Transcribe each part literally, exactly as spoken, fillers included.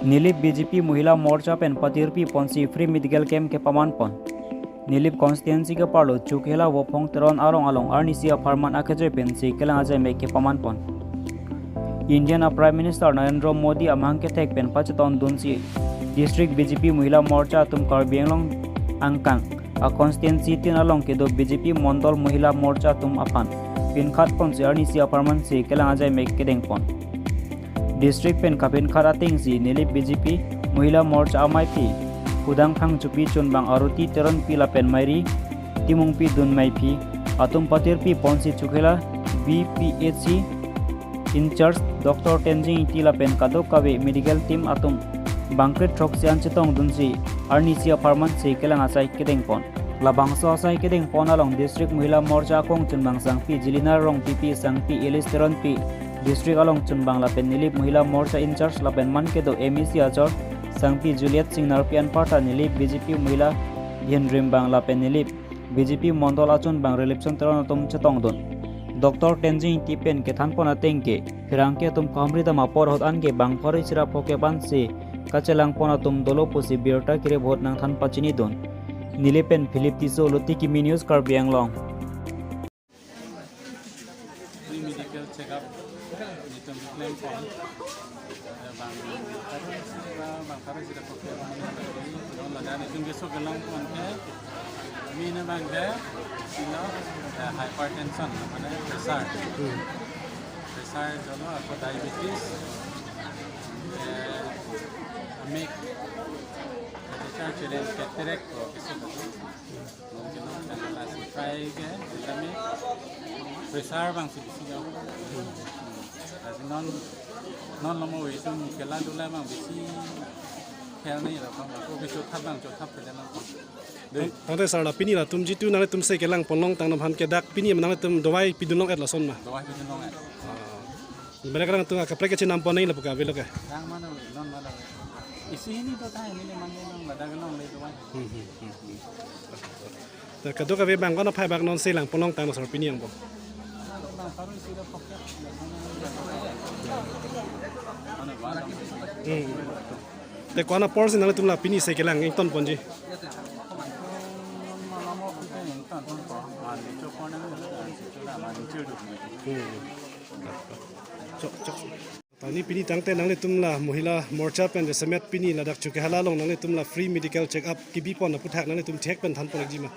Nilip B J P Mohila Morcha pen patirpi ponsi free medical camp kepaman pon. Nilip constituency ke-arlo Chokihola Vophong Teron arong along arnisi apharman akejoi pensi kelang ajai mek kepaman pon. India a Prime Minister Narendra Modi amahang kethek pen pachetong dunsi District B J P Mohila Morcha atum Karbi Anglong angkang a constituency tin along kedo B J P Mondol Mohila Morcha atum aphan pinkhat ponsi arnisi apharman si kelang ajai mek kedeng pon. District pen kapinkhat atengsi Nilip B J P Mohila Morcha amei aphi Hudang Phangchopi chunbang Aruti Teronpi lapen Mairi Timungpi dun mei aphi atum patirpi ponsi Chokihola B P H C in-charge Doctor Tenzing Ingti lapen kadokave medical team atum bangkrit throksi an chetong dunsi arnisi apharman si kelang ajai kedeng pon. Labangso ajai kedeng pon along District Mohila Morcha akong chunbang sangpi Jelina Rongpipi, sangpi Elis Teronpi, District along chunbang lapen Nilip Mohila Morcha in-charge lapen man kedo M E C achor sangpi Juliet Singnarpi anparta Nilip B J P Mohila Bhian Rimbang lapen Nilip B J P Mondol achunbang Relipson Teron atum chetong dun. Doctor Tenzing Ingti pen kethan pon ateng ke pherangke atum kahamri dam apor ahut an ke bang pharo isi ra phokep ansi kachelang pon atum dolo pusi birta kere vote nangthan pachini dun. Nilip pen Philip Tisso, Luti Kimi News, Karbi Anglong. Free medical checkup nelitum keklem pon. Eh, bang, bang pharo isi ra phokep, non ladak nelitum keso kelong pon ke, main abang ke, ilo, eh, hypertension, mane pressure. Hmm. Pressure dolo, ako diabetes, eh, amek, pressure challenge, cataract ko, keso ko. Mungkin non kan lasi try ke, kami pressure bang si bisi jauh. Lasi non, non lomo itum kela dula bang bisi khel nangji lo bang, ako bisi chotha bang chotha pede non. Tang-, tangte sir, la pini latum jitu nanglitum se kelang ponlong tang nam aphan ke dak pini nanglitum dawai pidun long-et lason ma? Dawai pidun long-et. Ah. Balik kadang tung akaprek kecil nampon nangji lapu ke avelo ke. Dang mana we, non mana we. Isi hini to tahe, hini mane long, ladak long le dawai. Hmm, hmm, hmm, hmm. Te kadokave bang ko-an aphai bak non se lang ponlong tang sir pini angbong. Bang pharo isi ra phokep. Mana bang? Hmm. Te ko-an aporsi nanglitum la pini se kelang ington ponji? Hmm. Chok, chok. Tani pini tangte nanglitum la Mohila Morcha pen jasemet pini ladak Chokihola along nanglitum la free medical check up kebi pon aputhak nanglitum thek pen than pon-ikji ma?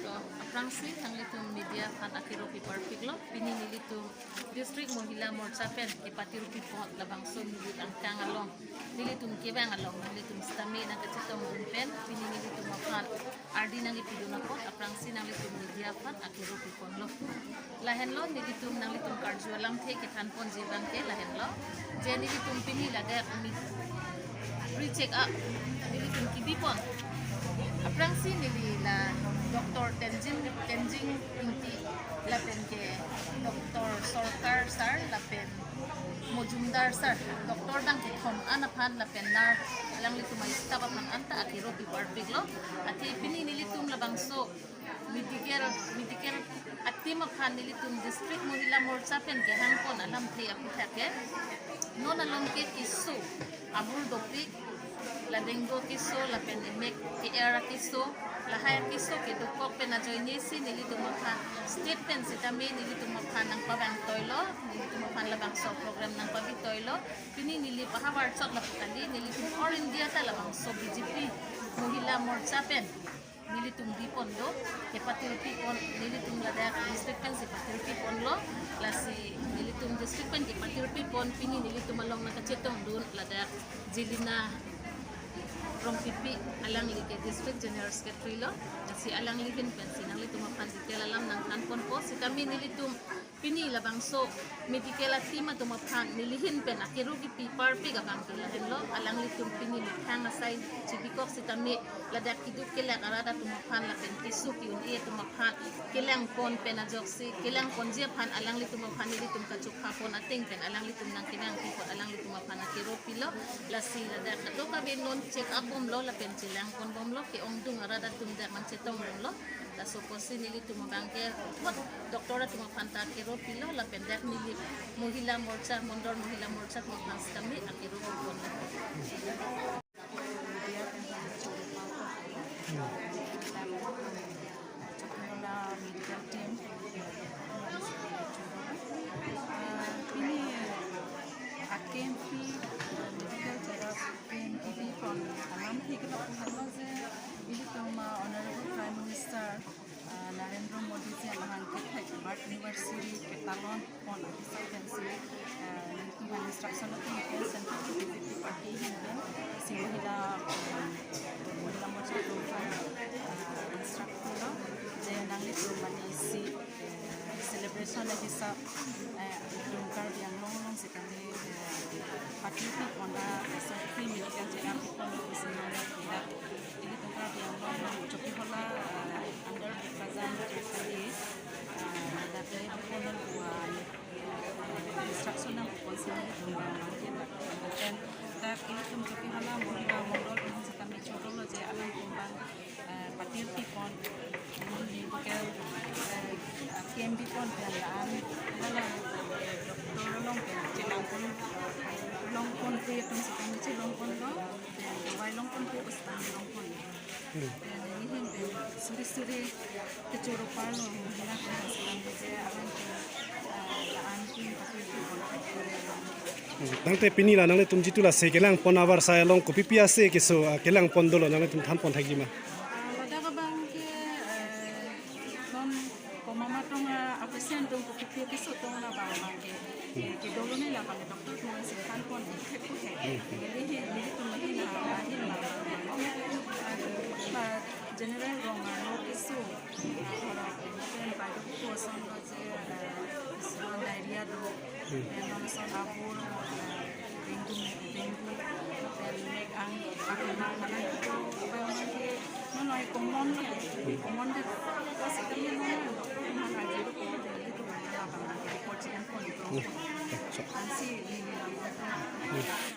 To, aphrangsi nanglitum media aphan akero pi parpiklo, pini nelitum District Mohila Morcha pen kepatirpi pon labangso nelitum angkang along, nelitum kevang along nanglitum sitame nangkachetong dun pen pini nelitum aphan ardi nangkepidun apot aphrangsi nanglitum media aphan akero pi ponlo. Lahenlo nelitum nanglitum karju alamthe kethan ponji abang ke lahenlo. Je nelitum pini ladak mi free check up nelitum kebi pon. Aphrangsi neli la Doctor Tenzing, Tenzing Ingti lapen ke Doctor Sorkar sir lapen Mojumdar sir, doctor dang kethom an aphan lapen nurse alanglitum a-staff aphan anta akero pi parpiklo. Athe pini nelitum labangso medical, medical a-team aphan nelitum District Mohila Morcha pen kehang pon alamthe aputhak ke, non along ke keso abur dopik, la dengue keso, lapen emek ke-er akeso, lahai akeso kedokok pen ajoinesi nelitum aphan state pen sitame nelitum aphan nangpavang toilo, nelitum aphan labangso program nangpabi toilo. Pini neli pahavar chot lapu kali, nelitum All India ta labangso B J P Mohila Morcha pen nelitum bi pon do, kepatirpi pon, nelitum ladak district pensi patirpi ponlo, lasi nelitum district pen kepatirpi pon, pini nelitum along nangkachetong dun ladak Jelina Rongpipi, alangli ke District General Secretary lo, lasi alangli ahin pensi nanglitum aphan detail alam nangthan ponpo, sitame nelitum pini labangso medical a-team atum aphan neli ahin pen akero kepi parpik abang ke lahenlo, alanglitum pini methang asai chibikok sitame ladak keduk kelak arat atum aphan lapen keso ke-un-e atum aphan kelang pon pen ajoksi, kelang ponji aphan alanglitum aphan nelitum kachokha pon ateng pen alanglitum nangkenangpi apot alanglitum aphan akero pilo, lasi ladak kadokave non check up bomlo lapen chelang pon bomlo, ke-ongdung arat atum dak nangchetong bomlo. Laso apotsi nelitum abang ke apot doctor atum aphan ta akero pilo lapen dak neli Mohila Morcha, Mondol Mohila Morcha atum aphan sitame K M P, medical checkup, K M P pi pon alam thik la pulo je, ilitum, ah, Honorable Prime Minister, ah, Narendra Modi ji amahang kethek birth anniversary ketalon pon ahisap pensi, ah, nelitum instruction atum ke Central Executive Party ahin pen, si Mahila, ah, Mahila Morcha atum aphan, ah, instruct pulo je nanglitum mane isi, eh, celebration ahisap, eh, itum Karbi Anglong along si kami, eh, party ta pon ta, eh, free medical checkup pon pusi nang ya. Ilitum Karbi Anglong along Chokihola, eh, under Bazar Chakali, eh, date pon dua, eh, instruction nangponsi ilitum, eh, mangkin. Then, ta ilitum Chokihola Mohila Mondol along si kami chorolo je alangtum abang, eh, patir pi pon, medical, eh, K M P pon pen la-an, hala, eh, doctor along pen chelang pon, long pon pu atum si kami chelong ponlo, pen dawai long pon pu atum si kami long pon. Hmm. Pen neli ahin pen suri suri kechoro parlo, hala pen si kami je alang pen, eh, la-an pen patir pi pon. Hmm. Tangte pini la nanglitum jitu la se kelang pon avarsai along kopi pi ase keso, ah, kelang pon dolo nanglitum than pon thekji ma? Ah, ladak abang ke, eh, non komat atum, ah, a-patient atum kopi pi keso atum la abang abang ke, eh, kedolo ne la abang ke doctor atum si than pon thek ko he. Neli ahin, nelitum ahin, ah, ahin la abang abang. Ah, general rong arlo keso, ah, hala pen pai doktor ason lo je, eh, diarrhea do, Hmm. Pen non ason abur, eh, dengue, dengue, pen mek-ang, akemang, mana itu, apa yang lagi, non ai common ya, common deh. Pasti kami non doktor mana aja itu common deh, itu mana apa lagi, report sih kan pon itu. Hmm. So, Ansi ini lah. Hmm.